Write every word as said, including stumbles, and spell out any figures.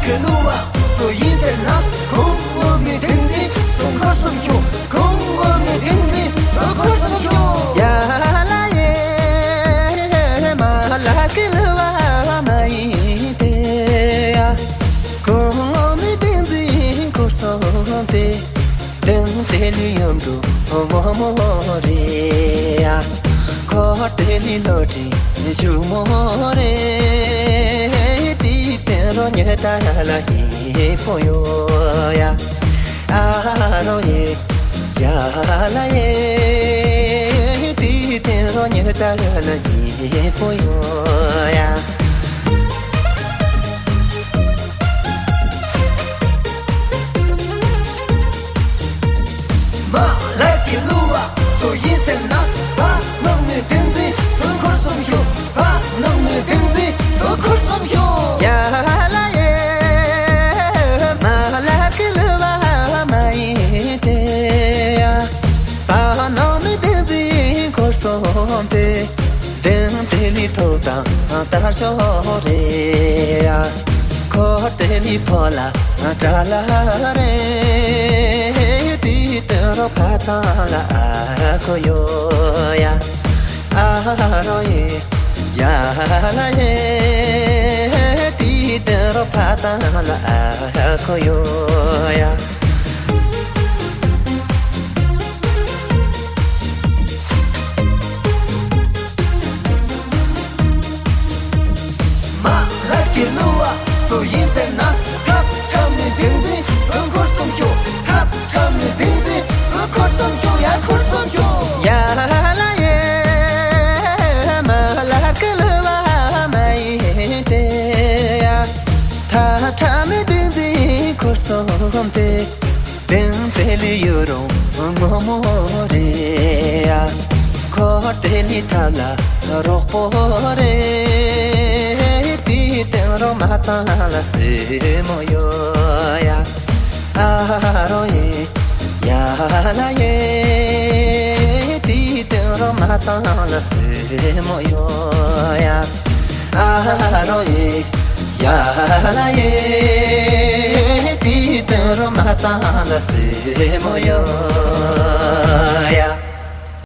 གི་བསླུ་བ་སུ་ཡིན་ཟེར་ན། ཁོང་ངོ་མའི་བདེན་འཛིན་སུ་འཁོར་གསུམ་ཤོག་ཁོང་ངོ་མའི་བདེན་འཛིན་སུ་འཁོར་གསུམ་ཤོག་ཡ་ལ་ཡེ་མ་ལ་གི་བསླུ་བ་མ་ཡིན་ཏེ་ཡ། ཁོང་ངོ་མའི་བདེན་འཛིན་འཁོར་གསུམ་སྟེ། བདེན་དེ་ལས་ཡོད་འགྲོ་ངོ་མ་རེད་ཡ། ཁོ་དེ་ལས་བློ་གྲོས་ཆུང་མ་རེད། དེའི་སྟེང་རོ་ཉེ་ད་ལ་ཡེ་པོ་ཡོད་ཡ། ཨ་རོ་ཡེ་ཡ་ལ་ཡེ། དེའི་སྟེང་རོ་ཉེ་ད་ལ་ཡེ་པོ་ཡོད་ཡ། མ་ལ་གི་བསླུ་བ་སུ་ཡིན་ཟེར་ན། ཕ་ནང་མི་བདེན་འཛིན་སུ་འཁོར་གསུམ་ཤོག་ཕ་ནང་མི་བདེན་འཛིན་སུ་འཁོར་གསུམ་ཤོག་ཡ་ལ་ཡེ་མ་ལ་གི་བསླུ་བ་མ་ཡིན་ཏེ་ཡ། ཕ་ནང་མི་བདེན་འཛིན་འཁོར་གསུམ་སྟེ། བདེན་དེ་ལས་ཐོབ་དང་དར་ཤོག་རེད་ཡ། འཁོར་དེ་ལས་ཕོ་ལ་དགྲ་ལ་རེད། དེའི་སྟེང་རོ་ཕ་ཐང་ལ་ཨ་ཁོ་ཡོད་ཡ། ཨ་རོ་ཡེ་ཡ་ལ་ཡེ། དེའི་སྟེང་རོ་ཕ་ཐང་ལ་ཨ་ཁོ་ཡོད་ཡ། མ་ལ་གི་བསླུ་བ་སུ་ཡིན་ཟེར་ན། ཁབ་ཁྲ་མི་བདེན་འཛིན་སུ་འཁོར་གསུམ་ཤོག་ཁབ་ཁྲ་མི་བདེན་འཛིན་སུ་འཁོར་གསུམ་ཤོག་ཡ་འཁོར་གསུམ་ཤོག་ཡ་ལ་ཡེ་མ་ལ་གི་བསླུ་བ་མ་ཡིན་ཏེ་ཡ། ཐ་ཁྲ་མི་བདེན་འཛིན་འཁོར་གསུམ་སྟེ། བདེན་དེ་ལས་ཡོད་རུང་ངོ་མ་རེད་ཡ། འཁོར་དེ་ལས་ཐབས་ལ་རོགས་པོ་རེད། དེའི་སྟེང་རོ་མ་ཐང་ལ་སེ་མོ་ཡོད་ཡ། ཨ་རོ་ཡེ་ཡ་ལ་ཡེ། དེའི་སྟེང་རོ་མ་ཐང་ལ་སེ་མོ་ཡོད་ཡ། ཨ་རོ་ཡེ་ཡ་ལ་ཡེ། དེའི་སྟེང་རོ་མ་ཐང་ལ་སེ་མོ་ཡོད་ཡ།